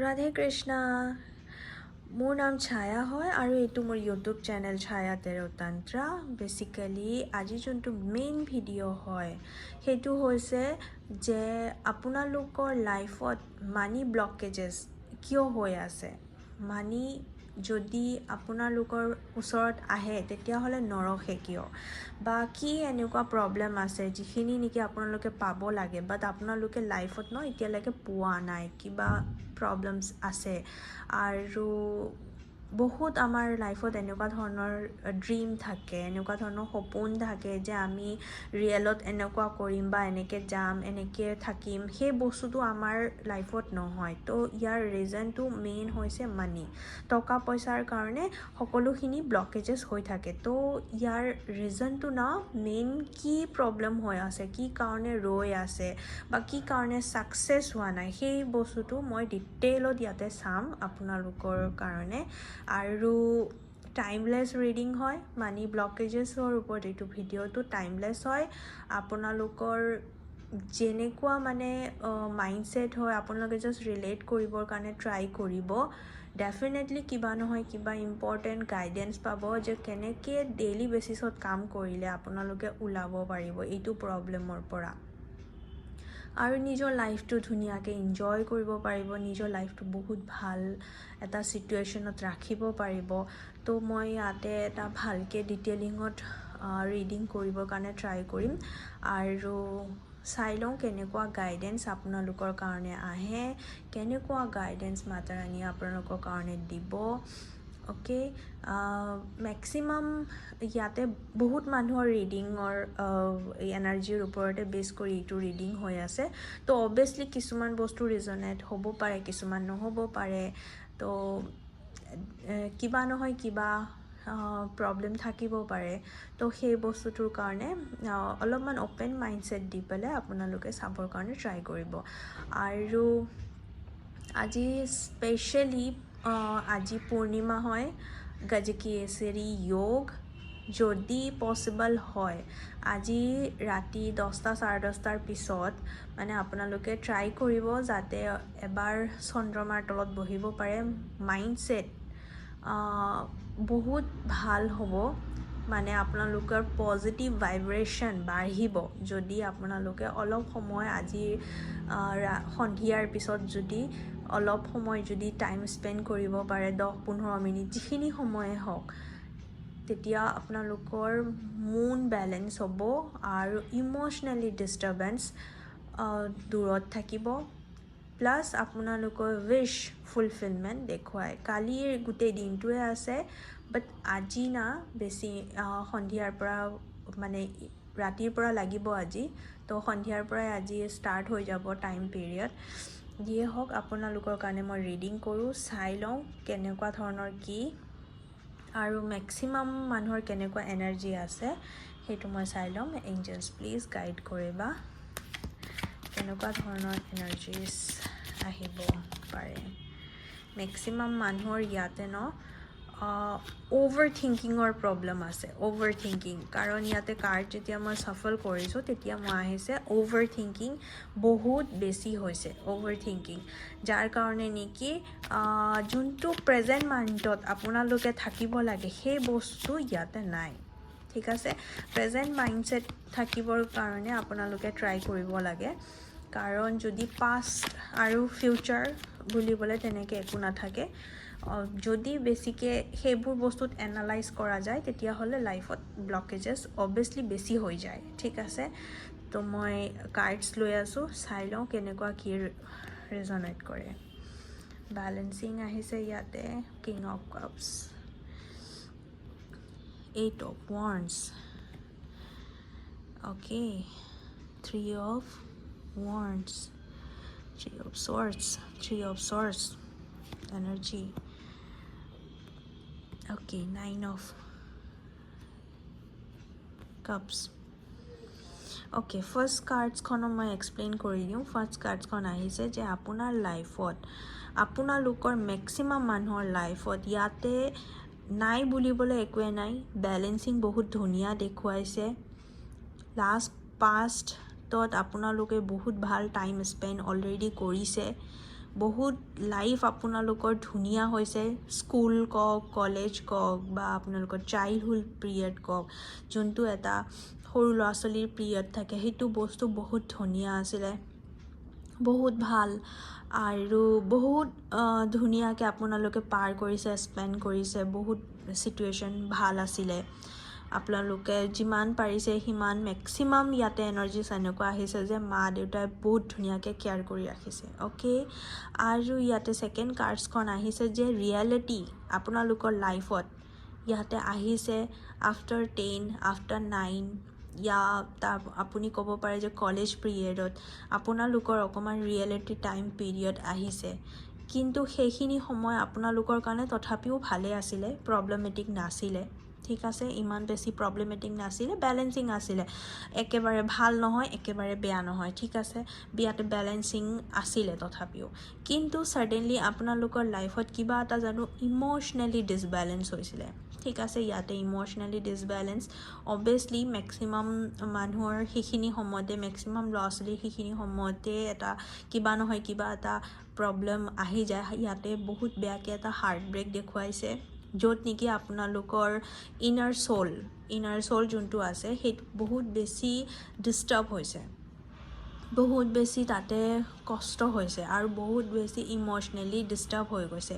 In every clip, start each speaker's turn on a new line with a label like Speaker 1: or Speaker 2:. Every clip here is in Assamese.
Speaker 1: ৰাধে কৃষ্ণা। মোৰ নাম ছায়া হয় আৰু এইটো মোৰ ইউটিউব চেনেল ছায়া তেৰতান্ত্ৰা। বেচিকেলি আজি যোনটো মেইন ভিডিঅ' হয়, সেইটো হৈছে যে আপোনালোকৰ লাইফত মানি ব্লকেজেছ কিয় হৈ আছে, মানি যদি আপোনালোকৰ ওচৰত আহে তেতিয়াহ'লে নৰখে কিয়, বা কি এনেকুৱা প্ৰব্লেম আছে যিখিনি নেকি আপোনালোকে পাব লাগে, বাট আপোনালোকে লাইফত ন এতিয়ালৈকে পোৱা নাই, কিবা প্ৰব্লেমছ আছে। আৰু বহুত আমাৰ লাইফত এনেকুৱা ধৰণৰ ড্ৰিম থাকে, এনেকুৱা ধৰণৰ সপোন থাকে যে আমি ৰিয়েলত এনেকুৱা কৰিম বা এনেকৈ যাম, এনেকৈ থাকিম। সেই বস্তুটো আমাৰ লাইফত নহয়। তো ইয়াৰ ৰিজনটো মেইন হৈছে মানি। টকা পইচাৰ কাৰণে সকলোখিনি ব্লকেজেছ হৈ থাকে। তো ইয়াৰ ৰিজনটো ন মেইন কি প্ৰব্লেম হৈ আছে, কি কাৰণে ৰৈ আছে বা কি কাৰণে ছাকচেছ হোৱা নাই, সেই বস্তুটো মই ডিটেইলত ইয়াতে চাম আপোনালোকৰ কাৰণে। আৰু টাইমলেছ ৰিডিং হয়। মানি ব্লকেজেছৰ ওপৰত এইটো ভিডিঅ'টো টাইমলেছ হয়। আপোনালোকৰ যেনেকুৱা মানে মাইণ্ডছেট হয়, আপোনালোকে জাষ্ট ৰিলেট কৰিবৰ কাৰণে ট্ৰাই কৰিব। ডেফিনেটলি কিবা নহয় কিবা ইম্পৰ্টেণ্ট গাইডেঞ্চ পাব যে কেনেকৈ ডেইলি বেচিছত কাম কৰিলে আপোনালোকে ওলাব পাৰিব এইটো প্ৰব্লেমৰ পৰা আৰু নিজৰ লাইফটো ধুনীয়াকৈ ইনজয় কৰিব পাৰিব, নিজৰ লাইফটো বহুত ভাল এটা চিটুৱেশ্যনত ৰাখিব পাৰিব। তো মই ইয়াতে এটা ভালকৈ ডিটেইলিঙত ৰিডিং কৰিবৰ কাৰণে ট্ৰাই কৰিম আৰু চাই লওঁ কেনেকুৱা গাইডেঞ্চ আপোনালোকৰ কাৰণে আহে, কেনেকুৱা গাইডেঞ্চ মাতা ৰাণীয়ে আপোনালোকৰ কাৰণে দিব। অ'কে, মেক্সিমাম ইয়াতে বহুত মানুহৰ ৰিডিঙৰ এনাৰ্জিৰ ওপৰতে বেছ কৰি এইটো ৰিডিং হৈ আছে। তো অভিয়াছলি কিছুমান বস্তু ৰিজনেট হ'ব পাৰে, কিছুমান নহ'ব পাৰে। তো কিবা নহয় কিবা প্ৰব্লেম থাকিব পাৰে। তো সেই বস্তুটোৰ কাৰণে অলপমান অ'পেন মাইণ্ডছেট দি পেলাই আপোনালোকে চাবৰ কাৰণে ট্ৰাই কৰিব। আৰু আজি স্পেচিয়েলি আজি পূৰ্ণিমা হয়, গজকেশৰী য়োগ। যদি পচিবল হয়, আজি ৰাতি 10টা 10:30ৰ পিছত মানে আপোনালোকে ট্ৰাই কৰিব যাতে এবাৰ চন্দ্ৰমাৰ তলত বহিব পাৰে। মাইণ্ডছেট বহুত ভাল হ'ব, মানে আপোনালোকৰ পজিটিভ ভাইব্ৰেশ্যন বাঢ়িব যদি আপোনালোকে অলপ সময় আজি সন্ধিয়াৰ পিছত যদি অলপ সময় যদি টাইম স্পেণ্ড কৰিব পাৰে, 10-15 মিনিট যিখিনি সময়ে হওক, তেতিয়া আপোনালোকৰ মুন বেলেঞ্চ হ'ব আৰু ইম'চনেলি ডিষ্টাৰ্বেঞ্চ দূৰত থাকিব। প্লাছ আপোনালোকৰ উইচ ফুলফিলমেণ্ট দেখুৱায়। কালিৰ গোটেই দিনটোৱে আছে, বাট আজি না বেছি সন্ধিয়াৰ পৰা, মানে ৰাতিৰ পৰা লাগিব আজি। তো সন্ধিয়াৰ পৰাই আজি ষ্টাৰ্ট হৈ যাব টাইম পিৰিয়ড। যিয়ে হওক, আপোনালোকৰ কাৰণে মই ৰিডিং কৰোঁ, চাই লওঁ কেনেকুৱা ধৰণৰ কি আৰু মেক্সিমাম মানুহৰ কেনেকুৱা এনাৰ্জি আছে, সেইটো মই চাই ল'ম। এঞ্জেলছ, প্লিজ গাইড কৰিবা, কেনেকুৱা ধৰণৰ এনাৰ্জিজ আহিব পাৰে মেক্সিমাম মানুহৰ ইয়াতে। ন অ'ভাৰ থিংকিঙৰ প্ৰব্লেম আছে, অ'ভাৰ থিংকিং। কাৰণ ইয়াতে কাৰ্ড যেতিয়া মই চাফল কৰিছোঁ, তেতিয়া মই আহিছে অ'ভাৰ থিংকিং বহুত বেছি হৈছে। অ'ভাৰ থিংকিং যাৰ কাৰণে নেকি যোনটো প্ৰেজেণ্ট মাইণ্ডত আপোনালোকে থাকিব লাগে, সেই বস্তু ইয়াতে নাই। ঠিক আছে, প্ৰেজেণ্ট মাইণ্ডছেট থাকিবৰ কাৰণে আপোনালোকে ট্ৰাই কৰিব লাগে। কাৰণ যদি পাষ্ট আৰু ফিউচাৰ বুলিবলৈ তেনেকৈ একো নাথাকে, যদি বেছিকৈ সেইবোৰ বস্তুত এনালাইজ কৰা যায়, তেতিয়াহ'লে লাইফত ব্লকেজেছ অভিয়াছলি বেছি হৈ যায়। ঠিক আছে, তো মই কাৰ্ডছ লৈ আছোঁ, চাই লওঁ কেনেকুৱা কি ৰিজনেট কৰে। বেলেঞ্চিং আহিছে ইয়াতে, King of Cups, Eight of Wands, okay, Three of Wands, Three of Swords, Three of Swords energy, okay, Nine of Cups. Okay, first কাৰ্ডছখনো মই এক্সপ্লেইন কৰি দিওঁ। ফাৰ্ষ্ট কাৰ্ডছখন আহিছে যে আপোনাৰ লাইফত, আপোনালোকৰ মেক্সিমাম মানুহৰ লাইফত ইয়াতে নাই বুলিবলৈ একোৱে নাই। বেলেঞ্চিং বহুত ধুনীয়া দেখুৱাইছে। লাষ্ট পাষ্টত আপোনালোকে বহুত ভাল টাইম স্পেণ্ড অলৰেডি কৰিছে। বহুত লাইফ আপোনালোকৰ ধুনীয়া হৈছে। স্কুল কওক, কলেজ কওক বা আপোনালোকৰ চাইল্ডহুড পিৰিয়ড কওক, যোনটো এটা সৰু ল'ৰা ছোৱালীৰ পিৰিয়ড থাকে, সেইটো বস্তু বহুত ধুনীয়া আছিলে, বহুত ভাল আৰু বহুত ধুনীয়াকৈ আপোনালোকে পাৰ কৰিছে, স্পেণ্ড কৰিছে। বহুত চিটুৱেশ্যন ভাল আছিলে। আপোনালোকে যিমান পাৰিছে সিমান মেক্সিমাম ইয়াতে এনাৰ্জিছ এনেকুৱা আহিছে যে মা দেউতাই বহুত ধুনীয়াকৈ কেয়াৰ কৰি ৰাখিছে, অ'কে। আৰু ইয়াতে ছেকেণ্ড কাৰ্ডছখন আহিছে যে ৰিয়েলিটি আপোনালোকৰ লাইফত ইয়াতে আহিছে আফটাৰ 10, আফটাৰ 9 ইয়া তাৰ আপুনি ক'ব পাৰে যে কলেজ পিৰিয়ডত আপোনালোকৰ অকণমান ৰিয়েলিটি টাইম পিৰিয়ড আহিছে। কিন্তু সেইখিনি সময় আপোনালোকৰ কাৰণে তথাপিও ভালেই আছিলে, প্ৰব্লেমেটিক নাছিলে, ঠিক আছে। ইমান বেছি প্ৰব্লেমেটিক নাছিলে, বেলেঞ্চিং আছিলে, একেবাৰে ভাল নহয়, একেবাৰে বেয়া নহয়, ঠিক আছে। বিয়াতে বেলেঞ্চিং আছিলে তথাপিও। কিন্তু ছাডেনলি আপোনালোকৰ লাইফত কিবা এটা জানো ইম'চনেলি ডিছবেলেঞ্চ হৈছিলে, ঠিক আছে। ইয়াতে ইম'চনেলি ডিছবেলেঞ্চ অভিয়াছলি মেক্সিমাম মানুহৰ সেইখিনি সময়তে, মেক্সিমাম ল'ৰা ছোৱালীৰ সেইখিনি সময়তে এটা কিবা নহয় কিবা এটা প্ৰব্লেম আহি যায়। ইয়াতে বহুত বেয়াকৈ এটা হাৰ্ট ব্ৰেক দেখুৱাইছে, য'ত নেকি আপোনালোকৰ ইনাৰ চ'ল যোনটো আছে, সেইটো বহুত বেছি ডিষ্টাৰ্ব হৈছে, বহুত বেছি তাতে কষ্ট হৈছে আৰু বহুত বেছি ইম'চনেলি ডিষ্টাৰ্ব হৈ গৈছে।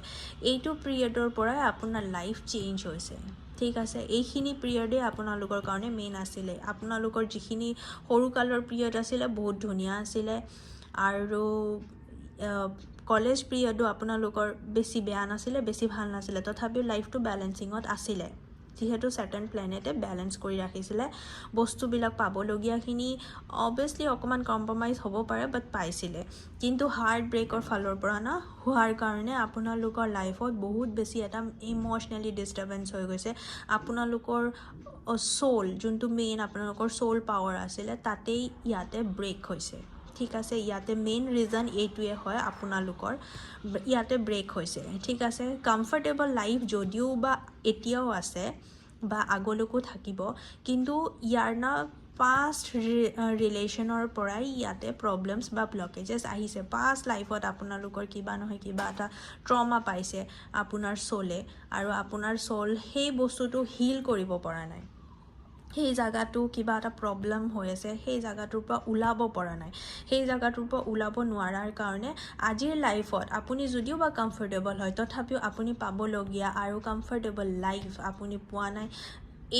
Speaker 1: এইটো পিৰিয়ডৰ পৰাই আপোনাৰ লাইফ চেঞ্জ হৈছে, ঠিক আছে। এইখিনি পিৰিয়ডেই আপোনালোকৰ কাৰণে মেইন আছিলে। আপোনালোকৰ যিখিনি সৰুকালৰ পিৰিয়ড আছিলে, বহুত ধুনীয়া আছিলে আৰু কলেজ পিৰিয়ডো আপোনালোকৰ বেছি বেয়া নাছিলে, বেছি ভাল নাছিলে, তথাপিও লাইফটো বেলেঞ্চিঙত আছিলে, যিহেতু ছেটাৰ্ণ প্লেনেটে বেলেঞ্চ কৰি ৰাখিছিলে বস্তুবিলাক। পাবলগীয়াখিনি অভিয়াছলি অকণমান কম্প্ৰমাইজ হ'ব পাৰে, বাট পাইছিলে। কিন্তু হাৰ্ট ব্ৰেকৰ ফালৰ পৰা না হোৱাৰ কাৰণে আপোনালোকৰ লাইফত বহুত বেছি এটা ইম'চনেলি ডিষ্টাৰ্বেঞ্চ হৈ গৈছে। আপোনালোকৰ চ'ল, যোনটো মেইন আপোনালোকৰ চ'ল পাৱাৰ আছিলে, তাতেই ইয়াতে ব্ৰেক হৈছে, ঠিক আছে। ইয়াতে মেইন ৰিজন এইটোৱে হয়, আপোনালোকৰ ইয়াতে ব্ৰেক হৈছে, ঠিক আছে। কমফৰ্টেবল লাইফ যদিও বা এতিয়াও আছে বা আগলৈকো থাকিব, কিন্তু ইয়াৰ না পাষ্ট ৰিলেশ্যনৰ পৰাই ইয়াতে প্ৰব্লেমছ বা ব্লকেজেছ আহিছে। পাষ্ট লাইফত আপোনালোকৰ কিবা নহয় কিবা এটা ট্ৰমা পাইছে আপোনাৰ চ'লে আৰু আপোনাৰ চ'ল সেই বস্তুটো হিল কৰিব পৰা নাই। সেই জাগাটো কিবা এটা প্ৰব্লেম হৈ আছে, সেই জাগাটোৰ পৰা ওলাব পৰা নাই। সেই জাগাটোৰ পৰা ওলাব নোৱাৰাৰ কাৰণে আজিৰ লাইফত আপুনি যদিও বা কমফৰ্টেবল হয়, তথাপিও আপুনি পাবলগীয়া আৰু কমফৰ্টেবল লাইফ আপুনি পোৱা নাই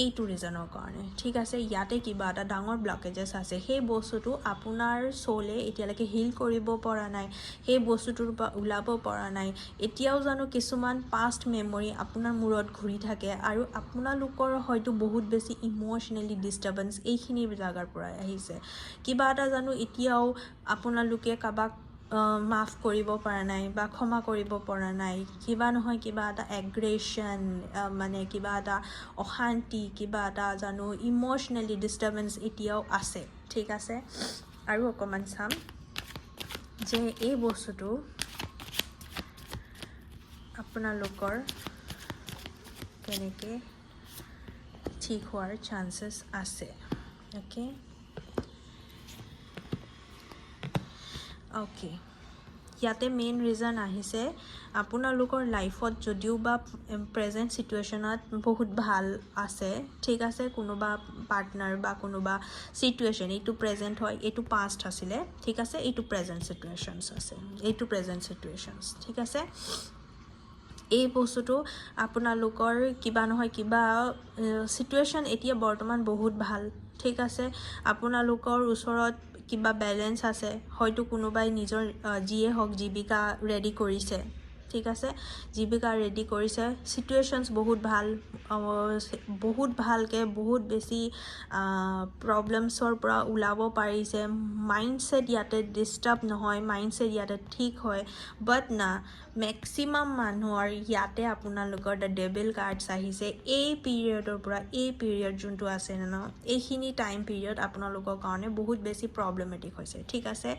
Speaker 1: এইটো ৰিজনৰ কাৰণে, ঠিক আছে। ইয়াতে কিবা এটা ডাঙৰ ব্লকেজেছ আছে। সেই বস্তুটো আপোনাৰ চ'লে এতিয়ালৈকে হিল কৰিব পৰা নাই, সেই বস্তুটোৰ পৰা ওলাব পৰা নাই। এতিয়াও জানো কিছুমান পাষ্ট মেমৰি আপোনাৰ মূৰত ঘূৰি থাকে আৰু আপোনালোকৰ হয়তো বহুত বেছি ইম'চনেলি ডিষ্টাৰ্বেঞ্চ এইখিনি জাগাৰ পৰাই আহিছে। কিবা এটা জানো এতিয়াও আপোনালোকে কাৰোবাক মাফ কৰিব পৰা নাই বা ক্ষমা কৰিব পৰা নাই। কিবা নহয় কিবা এটা এগ্ৰেশ্যন, মানে কিবা এটা অশান্তি, কিবা এটা জানো ইম'চনেলি ডিষ্টাৰ্বেঞ্চ এতিয়াও আছে, ঠিক আছে। আৰু অকণমান চাম যে এই বস্তুটো আপোনালোকৰ কেনেকৈ ঠিক হোৱাৰ চান্সেছ আছে। অ'কে, ইয়াতে মেইন ৰিজন আহিছে, আপোনালোকৰ লাইফত যদিও বা প্ৰেজেণ্ট চিটুৱেশ্যনত বহুত ভাল আছে, ঠিক আছে, কোনোবা পাৰ্টনাৰ বা কোনোবা চিটুৱেশ্যন, এইটো প্ৰেজেণ্ট হয়, এইটো পাষ্ট আছিলে, ঠিক আছে, এইটো প্ৰেজেণ্ট চিটুৱেশ্যনছ আছে, এইটো প্ৰেজেণ্ট চিটুৱেশ্যনছ, ঠিক আছে। এই বস্তুটো আপোনালোকৰ কিবা নহয় কিবা চিটুৱেশ্যন এতিয়া বৰ্তমান বহুত ভাল, ঠিক আছে। আপোনালোকৰ ওচৰত কিবা বেলেঞ্চ আছে, হয়তো কোনোবাই নিজৰ যিয়ে হওক জীৱিকা ৰেডি কৰিছে, ঠিক আছে, জীৱিকা ৰেডি কৰিছে। চিটুৱেশ্যনছ বহুত ভাল, বহুত ভালকৈ বহুত বেছি প্ৰব্লেমছৰ পৰা ওলাব পাৰিছে। মাইণ্ডছেট ইয়াতে ডিষ্টাৰ্ব নহয়, মাইণ্ডছেট ইয়াতে ঠিক হয়। বাট না মেক্সিমাম মানুহৰ ইয়াতে আপোনালোকৰ the devil cards আহিছে। এই পিৰিয়ডৰ পৰা, এই পিৰিয়ড যোনটো আছে ন, এইখিনি টাইম পিৰিয়ড আপোনালোকৰ কাৰণে বহুত বেছি প্ৰব্লেমেটিক হৈছে, ঠিক আছে।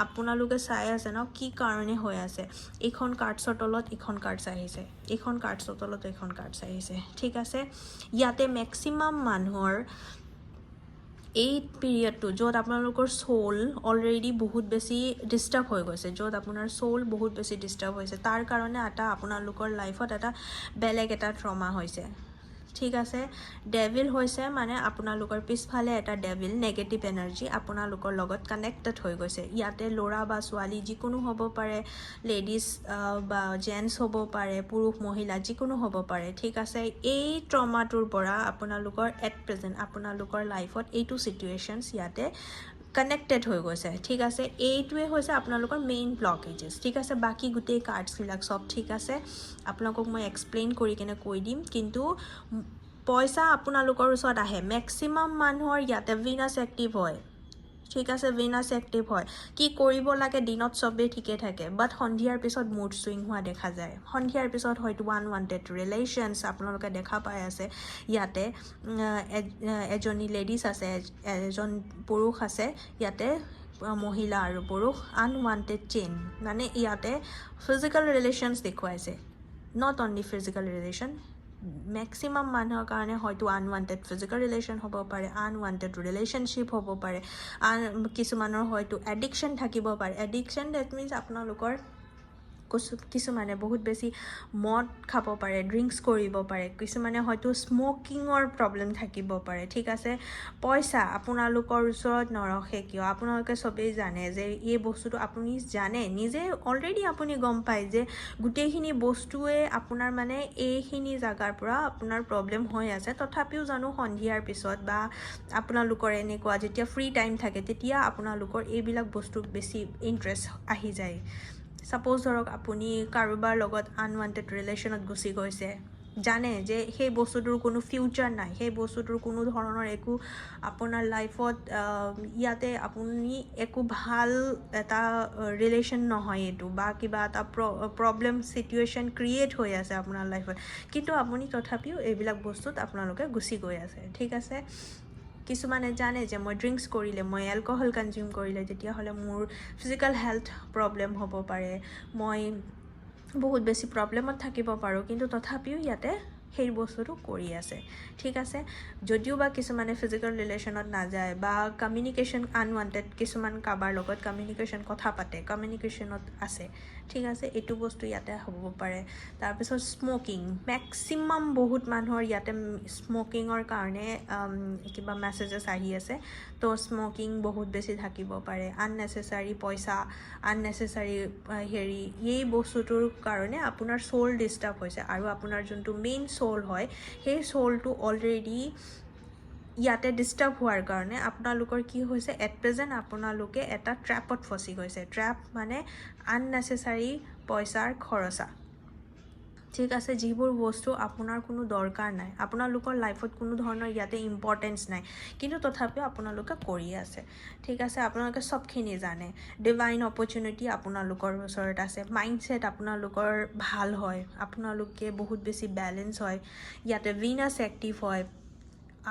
Speaker 1: আপোনালোকে চাই আছে ন কি কাৰণে হৈ আছে। এইখন কাৰ্ডছৰ তলত এইখন কাৰ্ডছ আহিছে, এইখন কাৰ্ডছৰ তলত এইখন কাৰ্ডছ আহিছে, ঠিক আছে। ইয়াতে মেক্সিমাম মানুহৰ এই পিৰিয়ডটো য'ত আপোনালোকৰ চ'ল অলৰেডি বহুত বেছি ডিষ্টাৰ্ব হৈ গৈছে, য'ত আপোনাৰ চ'ল বহুত বেছি ডিষ্টাৰ্ব হৈছে, তাৰ কাৰণে এটা আপোনালোকৰ লাইফত এটা বেলেগ এটা ট্ৰমা হৈছে, ঠিক আছে? ডেভিল হৈছে মানে আপোনালোকৰ পিছফালে এটা ডেভিল, নেগেটিভ এনাৰ্জি আপোনালোকৰ লগত কানেক্টেড হৈ গৈছে। ইয়াতে ল'ৰা বা ছোৱালী যিকোনো হ'ব পাৰে, লেডিজ বা জেণ্টছ হ'ব পাৰে, পুৰুষ মহিলা যিকোনো হ'ব পাৰে, ঠিক আছে? এই ট্ৰমাটোৰ পৰা আপোনালোকৰ এট প্ৰেজেণ্ট আপোনালোকৰ লাইফত এইটো চিটুৱেশ্যনছ ইয়াতে কানেক্টেড হৈ গৈছে, ঠিক আছে? এইটোৱে হৈছে আপোনালোকৰ মেইন ব্লকেজেছ, ঠিক আছে? বাকী গোটেই কাৰ্ডছবিলাক চব ঠিক আছে। আপোনালোকক মই এক্সপ্লেইন কৰি কিনে কৈ দিম। কিন্তু পইচা আপোনালোকৰ ওচৰত আহে। মেক্সিমাম মানুহৰ ইয়াতে ভিনাছ এক্টিভ হয়, ঠিক আছে? ভিনাছ এক্টিভ হয়। কি কৰিব লাগে, দিনত চবেই ঠিকে থাকে, বাট সন্ধিয়াৰ পিছত মুড চুইং হোৱা দেখা যায়। সন্ধিয়াৰ পিছত হয়তো আনৱান্টেড ৰিলেশ্যনছ আপোনালোকে দেখা পাই আছে। ইয়াতে এজনী লেডিজ আছে, এজন পুৰুষ আছে। ইয়াতে মহিলা আৰু পুৰুষ আনৱান্টেড চেইন, মানে ইয়াতে ফিজিকেল ৰিলেশ্যনছ দেখুৱাইছে। Not only physical relation, maximum মানুহৰ কাৰণে হয়তো আনৱান্টেড ফিজিকেল ৰিলেশ্যন হ'ব পাৰে, আনৱান্টেড ৰিলেশ্যনশ্বিপ হ'ব পাৰে। আন কিছুমানৰ হয়তো এডিকশ্যন থাকিব পাৰে। এডিকশ্যন, that means আপোনালোকৰ কিছুমানে বহুত বেছি মদ খাব পাৰে, ড্ৰিংকছ কৰিব পাৰে, কিছুমানে হয়তো স্মকিঙৰ প্ৰব্লেম থাকিব পাৰে, ঠিক আছে? পইচা আপোনালোকৰ ওচৰত নৰখে কিয়? আপোনালোকে চবেই জানে যে এই বস্তুটো আপুনি জানে নিজে, অলৰেডি আপুনি গম পায় যে গোটেইখিনি বস্তুৱে আপোনাৰ মানে এইখিনি জেগাৰ পৰা আপোনাৰ প্ৰব্লেম হৈ আছে। তথাপিও জানো সন্ধিয়াৰ পিছত বা আপোনালোকৰ এনেকুৱা যেতিয়া ফ্ৰী টাইম থাকে, তেতিয়া আপোনালোকৰ এইবিলাক বস্তুত বেছি ইণ্টাৰেষ্ট আহি যায়। ছাপ'জ ধৰক আপুনি কাৰোবাৰ লগত আনৱান্টেড ৰিলেশ্যনত গুচি গৈছে, জানে যে সেই বস্তুটোৰ কোনো ফিউচাৰ নাই, সেই বস্তুটোৰ কোনো ধৰণৰ একো আপোনাৰ লাইফত ইয়াতে আপুনি একো ভাল এটা ৰিলেশ্যন নহয় এইটো, বা কিবা এটা প্ৰব্লেম চিটুৱেশ্যন ক্ৰিয়েট হৈ আছে আপোনাৰ লাইফত, কিন্তু আপুনি তথাপিও এইবিলাক বস্তুত আপোনালোকে গুচি গৈ আছে, ঠিক আছে? কিছুমানে জানে যে মই ড্ৰিংকছ কৰিলে, মই এলকহল কনজিউম কৰিলে তেতিয়াহ'লে মোৰ ফিজিকেল হেল্থ প্ৰব্লেম হ'ব পাৰে, মই বহুত বেছি প্ৰব্লেমত থাকিব পাৰোঁ, কিন্তু তথাপিও ইয়াতে সেই বস্তুটো কৰি আছে, ঠিক আছে? যদিও বা কিছুমানে ফিজিকেল ৰিলেশ্যনত নাযায় বা কমিউনিকেশ্যন আনৱান্টেড কিছুমান কাৰোবাৰ লগত কমিউনিকেশ্যন কথা পাতে, কমিউনিকেশ্যনত আছে, ঠিক আছে? এইটো বস্তু ইয়াতে হ'ব পাৰে। তাৰপিছত স্মকিং, মেক্সিমাম বহুত মানুহৰ ইয়াতে স্মকিঙৰ কাৰণে কিবা মেছেজেছ আহি আছে। তো স্মকিং বহুত বেছি থাকিব পাৰে। আননেচেচাৰী পইচা, আননেচেচাৰী হেৰি, এই বস্তুটোৰ কাৰণে আপোনাৰ চ'ল ডিষ্টাৰ্ব হৈছে আৰু আপোনাৰ যোনটো মেইন চ'ল হয়, সেই চ'লটো অলৰেডি ইয়াতে ডিষ্টাৰ্ব হোৱাৰ কাৰণে আপোনালোকৰ কি হৈছে, এট প্ৰেজেণ্ট আপোনালোকে এটা ট্ৰেপত ফচি গৈছে। ট্ৰেপ মানে আননেচেচাৰী পইচাৰ খৰচা, ঠিক আছে? যিবোৰ বস্তু আপোনাৰ কোনো দৰকাৰ নাই, আপোনালোকৰ লাইফত কোনো ধৰণৰ ইয়াতে ইম্পৰ্টেঞ্চ নাই, কিন্তু তথাপিও আপোনালোকে কৰি আছে, ঠিক আছে? আপোনালোকে চবখিনি জানে। ডিভাইন অপৰচুনিটি আপোনালোকৰ ওচৰত আছে। মাইণ্ডছেট আপোনালোকৰ ভাল হয়, আপোনালোকে বহুত বেছি বেলেঞ্চ হয়। ইয়াতে ভিনাছ এক্টিভ হয়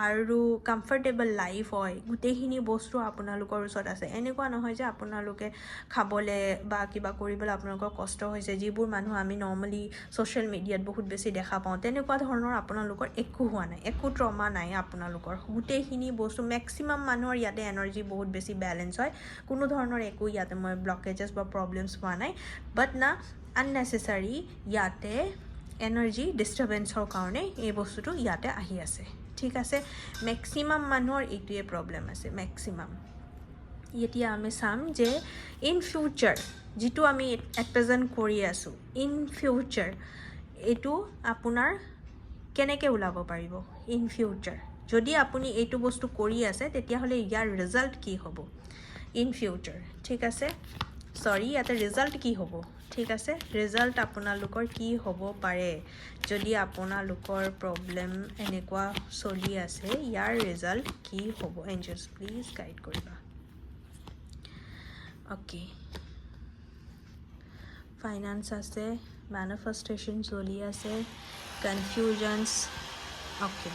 Speaker 1: আৰু কমফৰ্টেবল লাইফ হয়। গোটেইখিনি বস্তু আপোনালোকৰ ওচৰত আছে। এনেকুৱা নহয় যে আপোনালোকে খাবলৈ বা কিবা কৰিবলৈ আপোনালোকৰ কষ্ট হৈছে। যিবোৰ মানুহ আমি নৰ্মেলি ছ'চিয়েল মিডিয়াত বহুত বেছি দেখা পাওঁ, তেনেকুৱা ধৰণৰ আপোনালোকৰ একো হোৱা নাই, একো ট্ৰমা নাই আপোনালোকৰ। গোটেইখিনি বস্তু, মেক্সিমাম মানুহৰ ইয়াতে এনাৰ্জি বহুত বেছি বেলেঞ্চ হয়। কোনো ধৰণৰ একো ইয়াতে মই ব্লকেজেছ বা প্ৰব্লেমছ পোৱা নাই। বাট না, আননেচেচাৰী ইয়াতে এনাৰ্জি ডিষ্টাৰ্বেঞ্চৰ কাৰণে এই বস্তুটো ইয়াতে আহি আছে, ঠিক আছে? মেক্সিমাম মানুহৰ এইটোৱে প্ৰব্লেম আছে, মেক্সিমাম। এতিয়া আমি চাম যে ইন ফিউচাৰ যিটো আমি এট প্ৰেজেণ্ট কৰি আছোঁ, ইন ফিউচাৰ এইটো আপোনাৰ কেনেকৈ ওলাব পাৰিব? ইন ফিউচাৰ যদি আপুনি এইটো বস্তু কৰি আছে, তেতিয়াহ'লে ইয়াৰ ৰিজাল্ট কি হ'ব ইন ফিউচাৰ, ঠিক আছে? চৰি, ইয়াতে ৰিজাল্ট কি হ'ব, ঠিক আছে? ৰিজাল্ট আপোনালোকৰ কি হ'ব পাৰে? যদি আপোনালোকৰ প্ৰব্লেম এনেকুৱা চলি আছে, ইয়াৰ ৰিজাল্ট কি হ'ব? এঞ্জেলছ, প্লিজ গাইড কৰিবা। অ'কে, ফাইনেন্স আছে, মেনিফেষ্টেশ্যন চলি আছে, কনফিউজনছ। অ'কে,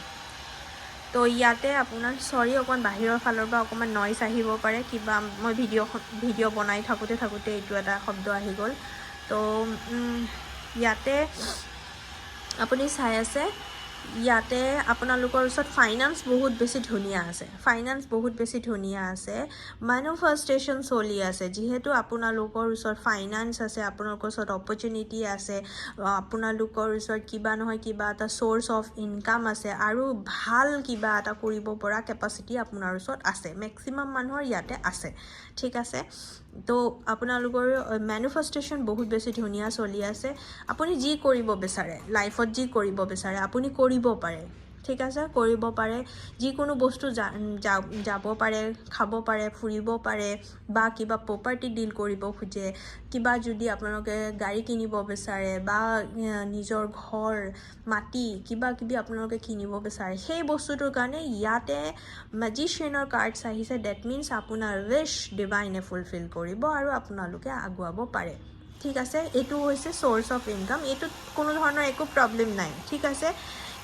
Speaker 1: তো ইয়াতে আপোনাৰ, চৰি, অকণমান বাহিৰৰ ফালৰ পৰা অকণমান নইজ আহিব পাৰে। কিবা মই ভিডিঅ' বনাই থাকোঁতে থাকোঁতে এইটো এটা শব্দ আহি গ'ল। তো ইয়াতে আপুনি চাই আছে ইয়াতে আপোনালোকৰ ওচৰত ফাইনেন্স বহুত বেছি ধুনীয়া আছে, ফাইনেন্স বহুত বেছি ধুনীয়া আছে, মেনিফেষ্টেশ্যন চলি আছে। যিহেতু আপোনালোকৰ ওচৰত ফাইনেন্স আছে, আপোনালোকৰ ওচৰত অপৰচুনিটি আছে, আপোনালোকৰ ওচৰত কিবা নহয় কিবা এটা চ'ৰ্চ অফ ইনকাম আছে আৰু ভাল কিবা এটা কৰিব পৰা কেপাচিটি আপোনাৰ ওচৰত আছে। মেক্সিমাম মানুহৰ ইয়াতে আছে, ঠিক আছে। তো আপোনালোকৰ মেনিফেষ্টেশ্যন বহুত বেছি ধুনীয়া চলি আছে। আপুনি যি কৰিব বিচাৰে, লাইফত যি কৰিব বিচাৰে, আপুনি কৰিব পাৰে, ঠিক আছে, কৰিব পাৰে। যিকোনো বস্তু যাব পাৰে, খাব পাৰে, ফুৰিব পাৰে বা কিবা প্ৰপাৰ্টি ডিল কৰিব খোজে, কিবা যদি আপোনালোকে গাড়ী কিনিব বিচাৰে বা নিজৰ ঘৰ, মাটি, কিবা কিবি আপোনালোকে কিনিব বিচাৰে, সেই বস্তুটোৰ কাৰণে ইয়াতে মেজিচিয়ানৰ কাৰ্ডছ আহিছে। That means আপোনাৰ উইচ ডিভাইনে ফুলফিল কৰিব আৰু আপোনালোকে আগুৱাব পাৰে, ঠিক আছে। এইটো হৈছে চ'ৰ্চ অফ ইনকাম। এইটোত কোনো ধৰণৰ একো প্ৰব্লেম নাই, ঠিক আছে।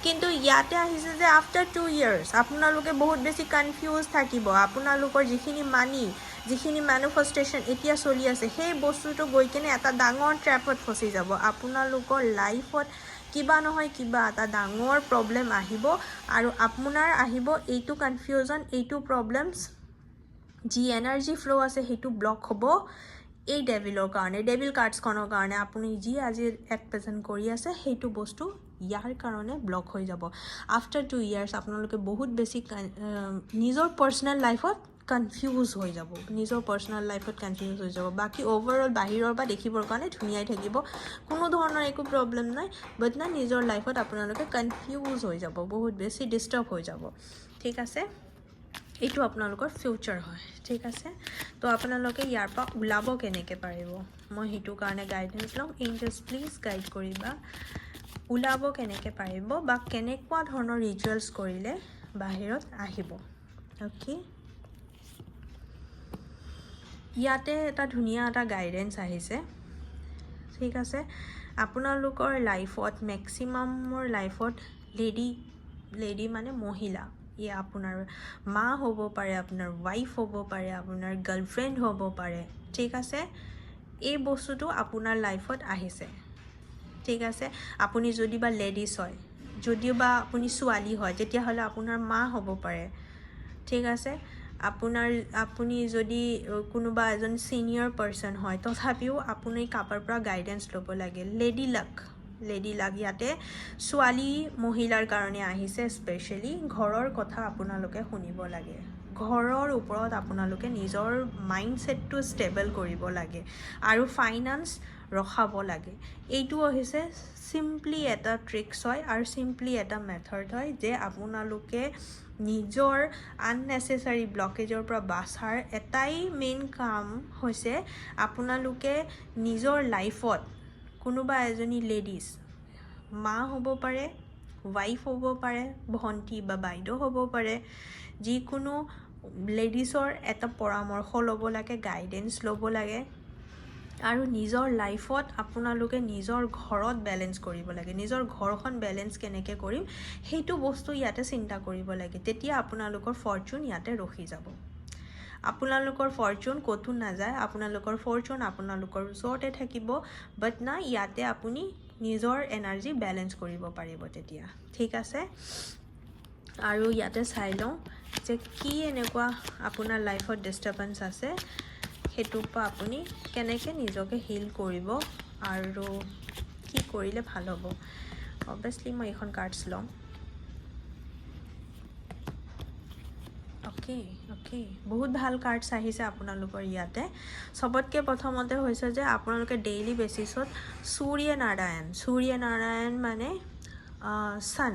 Speaker 1: কিন্তু ইয়াতে আহিছে যে আফটাৰ 2 ইয়াৰ্ছ আপোনালোকে বহুত বেছি কনফিউজ থাকিব। আপোনালোকৰ যিখিনি মানি, যিখিনি মেনিফেষ্টেশ্যন এতিয়া চলি আছে, সেই বস্তুটো গৈ কিনে এটা ডাঙৰ ট্ৰেপত ফচি যাব। আপোনালোকৰ লাইফত কিবা নহয় কিবা এটা ডাঙৰ প্ৰব্লেম আহিব আৰু আপোনাৰ আহিব এইটো কনফিউজন, এইটো প্ৰব্লেমছ, যি এনাৰ্জি ফ্ল' আছে সেইটো ব্লক হ'ব এই ডেভিলৰ কাৰণে, ডেভিল কাৰ্ডছখনৰ কাৰণে। আপুনি যি আজি এট প্ৰেজেণ্ট কৰি আছে, সেইটো বস্তু ইয়াৰ কাৰণে ব্লক হৈ যাব। আফটাৰ 2 ইয়াৰ্ছ আপোনালোকে বহুত বেছি নিজৰ পাৰ্চনেল লাইফত কনফিউজ হৈ যাব, নিজৰ পাৰ্চনেল লাইফত কনফিউজ হৈ যাব। বাকী অ'ভাৰঅল বাহিৰৰ পৰা দেখিবৰ কাৰণে ধুনীয়াই থাকিব, কোনো ধৰণৰ একো প্ৰব্লেম নাই। বাট না, নিজৰ লাইফত আপোনালোকে কনফিউজ হৈ যাব, বহুত বেছি ডিষ্টাৰ্ব হৈ যাব, ঠিক আছে। এইটো আপোনালোকৰ ফিউচাৰ হয়, ঠিক আছে। তো আপোনালোকে ইয়াৰ পৰা ওলাব কেনেকৈ পাৰিব, মই সেইটো কাৰণে গাইডেঞ্চ ল'ম। এঞ্জেলছ, প্লিজ গাইড কৰিবা, ওলাব কেনেকৈ পাৰিব বা কেনেকুৱা ধৰণৰ ৰিচুৱেলছ কৰিলে বাহিৰত আহিব। অ'কে, ইয়াতে এটা ধুনীয়া এটা গাইডেঞ্চ আহিছে, ঠিক আছে। আপোনালোকৰ লাইফত, মেক্সিমামৰ লাইফত লেডি, লেডি মানে মহিলা, ই আপোনাৰ মা হ'ব পাৰে, আপোনাৰ ৱাইফ হ'ব পাৰে, আপোনাৰ গাৰ্লফ্ৰেণ্ড হ'ব পাৰে, ঠিক আছে। এই বস্তুটো আপোনাৰ লাইফত আহিছে, ঠিক আছে। আপুনি যদি বা লেডিজ হয়, যদিও বা আপুনি ছোৱালী হয়, তেতিয়াহ'লে আপোনাৰ মা হ'ব পাৰে, ঠিক আছে। আপুনি যদি কোনোবা এজন ছিনিয়ৰ পাৰ্চন হয়, তথাপিও আপুনি কাৰোবাৰ পৰা গাইডেঞ্চ ল'ব লাগে। লেডি লাক, লেডি লাক ইয়াতে ছোৱালী, মহিলাৰ কাৰণে আহিছে। স্পেচিয়েলি ঘৰৰ কথা আপোনালোকে শুনিব লাগে। ঘৰৰ ওপৰত আপোনালোকে নিজৰ মাইণ্ডছেটটো ষ্টেবল কৰিব লাগে আৰু ফাইনেন্স ৰখাব লাগে। এইটো হৈছে চিম্পলি এটা ট্ৰিক্স হয় আৰু চিম্পলি এটা মেথড হয় যে আপোনালোকে নিজৰ আননেচেচাৰী ব্লকেজৰ পৰা বাচাৰ এটাই মেইন কাম হৈছে আপোনালোকে নিজৰ লাইফত কোনোবা এজনী লেডিজ, মা হ'ব পাৰে, ৱাইফ হ'ব পাৰে, ভণ্টি বা বাইদেউ হ'ব পাৰে, যিকোনো লেডিছৰ এটা পৰামৰ্শ ল'ব লাগে, গাইডেঞ্চ ল'ব লাগে আৰু নিজৰ লাইফত আপোনালোকে নিজৰ ঘৰত বেলেঞ্চ কৰিব লাগে। নিজৰ ঘৰখন বেলেঞ্চ কেনেকৈ কৰিম, সেইটো বস্তু ইয়াতে চিন্তা কৰিব লাগে। তেতিয়া আপোনালোকৰ ফৰচুন ইয়াতে ৰখি যাব। আপোনালোকৰ ফৰচুন ক'তো নাযায়, আপোনালোকৰ ফৰচুন আপোনালোকৰ ওচৰতে থাকিব। বাট না, ইয়াতে আপুনি নিজৰ এনাৰ্জি বেলেঞ্চ কৰিব পাৰিব তেতিয়া, ঠিক আছে। আৰু ইয়াতে চাই লওঁ যে কি এনেকুৱা আপোনাৰ লাইফত ডিষ্টাৰ্বেঞ্চ আছে, সেইটোৰ পৰা আপুনি কেনেকৈ নিজকে হিল কৰিব আৰু কি কৰিলে ভাল হ'ব। অভিয়াছলি মই এইখন কাৰ্ডছ ল'ম। অ'কে অ'কে বহুত ভাল কাৰ্ডছ আহিছে আপোনালোকৰ ইয়াতে। চবতকৈ প্ৰথমতে হৈছে যে আপোনালোকে ডেইলি বেচিছত সূৰ্য নাৰায়ণ, সূৰ্য নাৰায়ণ মানে ছান,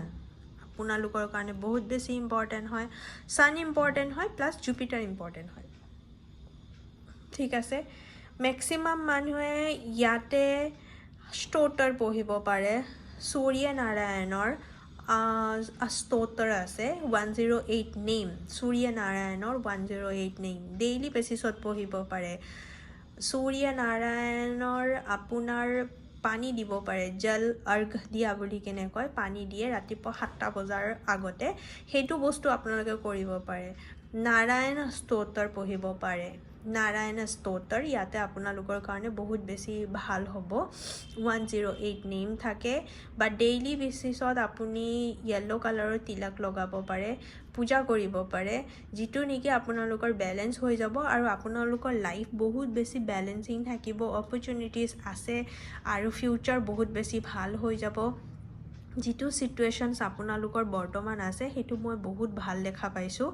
Speaker 1: আপোনালোকৰ কাৰণে বহুত বেছি ইম্পৰ্টেণ্ট হয়। ছান ইম্পৰ্টেণ্ট হয়, প্লাছ জুপিটাৰ ইম্পৰ্টেণ্ট হয়, ঠিক আছে। মেক্সিমাম মানুহে ইয়াতে স্তোত্ৰ পঢ়িব পাৰে। সূৰ্য নাৰায়ণৰ স্তোত্ৰ আছে 108 নেম, সূৰ্য নাৰায়ণৰ 108 নেম ডেইলি বেচিছত পঢ়িব পাৰে। সূৰ্য নাৰায়ণৰ আপোনাৰ পানী দিব পাৰে, জল অৰ্ঘ দিয়া বুলি কেনে কয়, পানী দিয়ে ৰাতিপুৱা 7টা বজাৰ আগতে, সেইটো বস্তু আপোনালোকে কৰিব পাৰে। নাৰায়ণ স্তোত্ৰ পঢ়িব পাৰে। নাৰায়ণ স্তোত্ৰ ইয়াতে আপোনালোকৰ কাৰণে বহুত বেছি ভাল হ'ব। 108 নেম থাকে বা ডেইলি বেচিছত আপুনি য়েল্ল' কালাৰৰ তিলক লগাব পাৰে, পূজা কৰিব পাৰে, যিটো নেকি আপোনালোকৰ বেলেঞ্চ হৈ যাব আৰু আপোনালোকৰ লাইফ বহুত বেছি বেলেঞ্চিং থাকিব। অপৰচুনিটিজ আছে আৰু ফিউচাৰ বহুত বেছি ভাল হৈ যাব। যিটো চিটুৱেশ্যনছ আপোনালোকৰ বৰ্তমান আছে, সেইটো মই বহুত ভাল দেখা পাইছোঁ।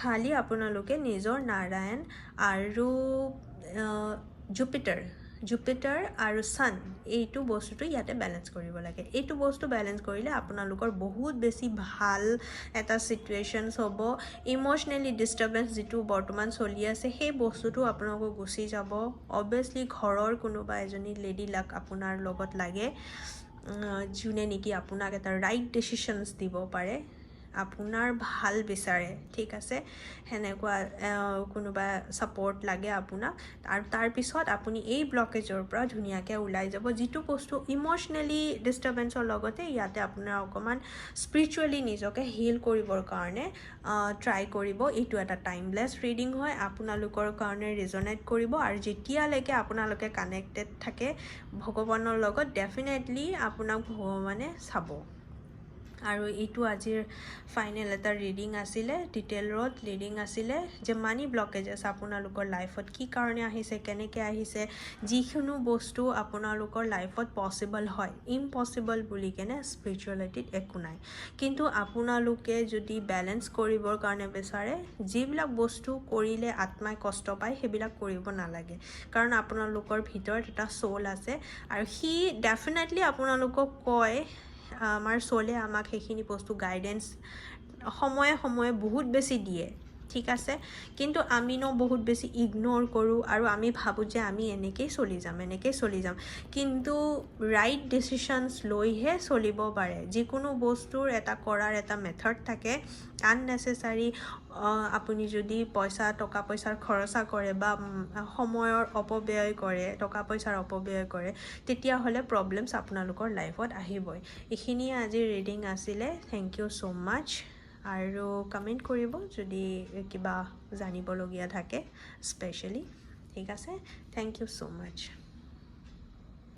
Speaker 1: খালি আপোনালোকে নিজৰ নাৰায়ণ আৰু জুপিটাৰ আৰু ছান, এইটো বস্তুটো ইয়াতে বেলেঞ্চ কৰিব লাগে। এইটো বস্তু বেলেঞ্চ কৰিলে আপোনালোকৰ বহুত বেছি ভাল এটা চিটুৱেশ্যনছ হ'ব। ইম'চনেলি ডিষ্টাৰ্বেঞ্চ যিটো বৰ্তমান চলি আছে, সেই বস্তুটো আপোনালোকৰ গুচি যাব। অবভিয়াছলি ঘৰৰ কোনোবা এজনী লেডি লাক আপোনাৰ লগত লাগে, যোনে নেকি আপোনাক এটা ৰাইট ডিচিশ্যনছ দিব পাৰে, আপোনাৰ ভাল বিচাৰে, ঠিক আছে? সেনেকুৱা কোনোবা ছাপৰ্ট লাগে আপোনাক আৰু তাৰপিছত আপুনি এই ব্লকেজৰ পৰা ধুনীয়াকৈ ওলাই যাব। যিটো বস্তু ইম'চনেলি ডিষ্টাৰ্বেঞ্চৰ লগতে ইয়াতে আপোনাৰ অকণমান স্পিৰিচুৱেলি নিজকে হিল কৰিবৰ কাৰণে ট্ৰাই কৰিব। এইটো এটা টাইমলেছ ৰিডিং হয়, আপোনালোকৰ কাৰণে ৰিজনেট কৰিব আৰু যেতিয়ালৈকে আপোনালোকে কানেক্টেড থাকে ভগৱানৰ লগত, ডেফিনেটলি আপোনাক ভগৱানে চাব। আৰু এইটো আজিৰ ফাইনেল এটা ৰিডিং আছিলে, ডিটেইলত ৰিডিং আছিলে যে মানি ব্লকেজেছ আপোনালোকৰ লাইফত কি কাৰণে আহিছে, কেনেকৈ আহিছে। যিকোনো বস্তু আপোনালোকৰ লাইফত পচিবল হয়, ইম্পচিবল বুলি কেনে স্পিৰিচুৱেলিটিত একো নাই। কিন্তু আপোনালোকে যদি বেলেঞ্চ কৰিবৰ কাৰণে বিচাৰে, যিবিলাক বস্তু কৰিলে আত্মাই কষ্ট পায়, সেইবিলাক কৰিব নালাগে। কাৰণ আপোনালোকৰ ভিতৰত এটা চ'ল আছে আৰু সি ডেফিনেটলি আপোনালোকক কয়। আমাৰ চ'লে আমাক সেইখিনি বস্তু গাইডেঞ্চ সময়ে সময়ে বহুত বেছি দিয়ে, ঠিক আছে? কিন্তু আমি ন বহুত বেছি ইগন'ৰ কৰোঁ আৰু আমি ভাবোঁ যে আমি এনেকেই চলি যাম, এনেকেই চলি যাম। কিন্তু ৰাইট ডিচিশ্যনছ লৈহে চলিব পাৰে। যিকোনো বস্তুৰ এটা কৰাৰ এটা মেথড থাকে। আননেচেচাৰী আপুনি যদি পইচা টকা পইচাৰ খৰচা কৰে বা সময়ৰ অপব্যয় কৰে, টকা পইচাৰ অপব্যয় কৰে, তেতিয়াহ'লে প্ৰব্লেমছ আপোনালোকৰ লাইফত আহিবই। এইখিনিয়ে আজিৰ ৰিডিং আছিলে। Thank you so much আৰু কমেণ্ট কৰিব যদি কিবা জানিবলগীয়া থাকে স্পেচিয়েলি। ঠিক আছে, thank you so much.